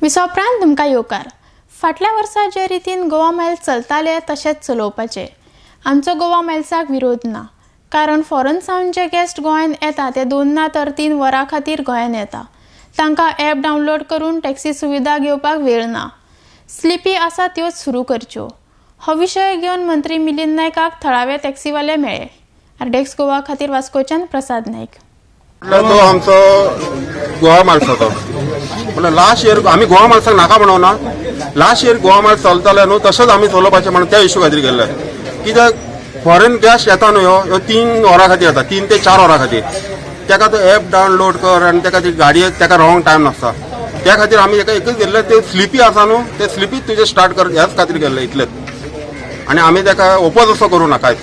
विसोपरांत तुमकां येवकार. फाटल्या वर्सा जे रितीन गोवा मायल्स चलताले तशेंच चलोवपाचें. आमचो गोवा मायल्साक विरोध ना, कारण फॉरन सावन जे गेस्ट गोंयांत येता ते 2 ना तर 3 वरां खातीर गोंयांत येता. तांकां ॲप डावनलोड करून टॅक्सी सुविधा घेवपाक वेळ ना. स्लिपी आसा त्योच सुरू करच्यो. हो विशय घेवन मंत्री मिलिंद नायकाक थळावे टॅक्सीवाले मेळ्ळे. आरडीएक्स गोवा खातीर वास्कोच्यान प्रसाद नायक. तो आमचो गोवा मायल्साचो म्हणल्यार लास्ट इयर आमी गोवा मायल्साक नाका म्हणोना. लास्ट इयर गोवा मायल्स चलताले न्हू, तशेंच आमी चलोवपाचें म्हणून त्या इशू खातीर गेल्ले. कित्याक फॉरेन गॅस्ट येता न्हू, ह्यो ह्यो 3 वरां खातीर येता, 3 ते 4 वरां खातीर. तेका तो एप डावनलोड कर आनी तेका ती गाडयेक तेका रॉंग टायम नासता. त्या खातीर आमी तेका एकूच गेल्ले, ते स्लिपी आसा न्हू, ते स्लिपी तुजें स्टार्ट कर ह्याच खातीर गेल्ले इतलेच. आनी आमी तेका ओपोज असो करूं ना कांयच.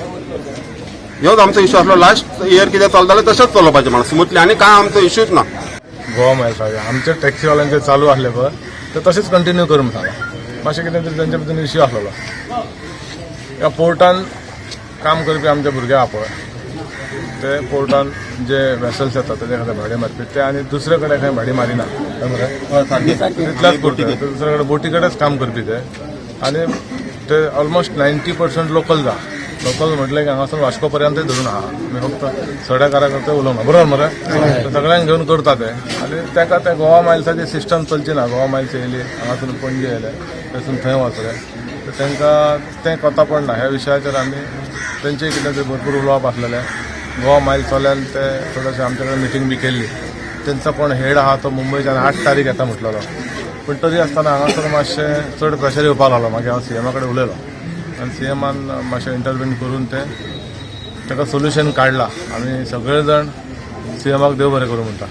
ह्योच आमचो इशू आसलो. लास्ट इयर कितें चलतालें तशेंच चलोवपाचें म्हणून स्मुथली, आनी कांय आमचो इश्यूच ना. गोवा मायल्साचे आमचे टॅक्सीवाल्यांचे चालू आसले पळय, ते तशेंच कंटिन्यू कर म्हण सांगला. मातशें कितें तरी तेंच्या भितर इश्यू आसलेलो. ह्या पोर्टान काम करपी आमचे भुरगे आहा पळय, ते पोर्टान जे वेसल्स येतात तेजे खातीर भाडें मारपी ते, आनी दुसरे कडेन खंय भाडें मारिना मरे, तितल्याच पुरते. दुसरे कडेन बोटी कडेच काम करपी ते, आनी ते ऑलमोस्ट 90% लोकल जा. लोकल म्हटलें की हांगासून वास्को पर्यंतय धरून आहा. आमी फक्त सड्याकारा करता उलोवना, बरोबर मरे? सगळ्यांक घेवन करता ते. आनी तेका ते गोवा मायल्साची सिस्टम चलची ना. गोवा मायल्स येयली हांगासून पणजे येयले, थंयसून थंय वचले, तर तांकां तें कोता पडना. ह्या विशयाचेर आमी तेंचे कितें तरी भरपूर उलोवप आसलेलें. गोवा मायल्सवाल्यान ते थोडेशे आमचे कडेन मिटींग बी केल्ली. तेंचो कोण हेड आहा तो मुंबयच्यान 8 तारीख येता म्हटलेलो, पूण तरी आसतना हांगासर मातशें चड प्रेशर येवपाक लागलो. मागीर हांव सीएमा कडेन उलयलो आनी सीएमान मातशें इंटरव्हीन करून ते ताका सोल्युशन काडला. आमी सगळे जाण सीएमाक देव बरें करूं म्हणटा.